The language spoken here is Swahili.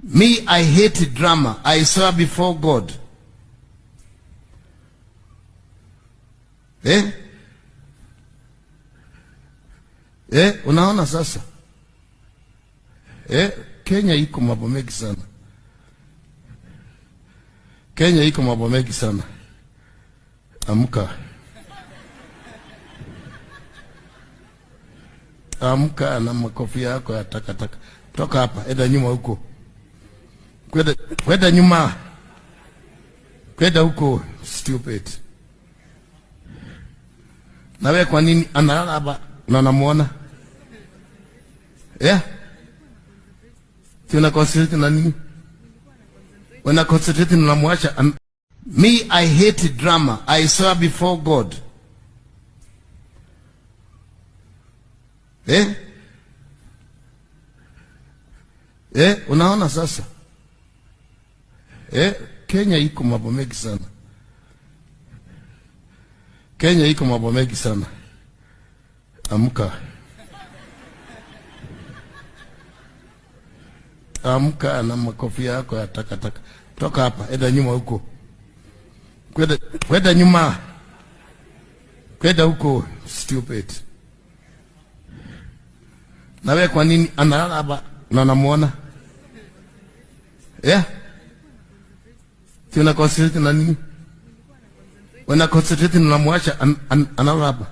Me, I hate drama. I swear before God. Eh? Eh, unaona sasa? Eh, Kenya iko mambo mengi sana. Kenya iko mambo mengi sana. Amka. Amka na makofi yako ya takataka. Toka hapa, enda nyuma huko. Kwenda nyuma. Kwenda huko, stupid. Na wewe kwa nini analala hapa na namuona? Yeah? Tuna concentrate na nini? Wana concentrate na namwacha. Me, I hate drama. I swear before God. Eh? Eh, unaona sasa? Eh, Kenya iko mambo mengi sana. Kenya iko mambo mengi sana. Amka. Amka na makofi yako ya takataka. Toka hapa, enda nyuma huko. Kwenda nyuma. Kwenda huko, stupid. Na wewe kwa nini analala hapa na namuona? Yeah? Tuna concentrate na nini? Wana concentrate na namwacha analala hapa.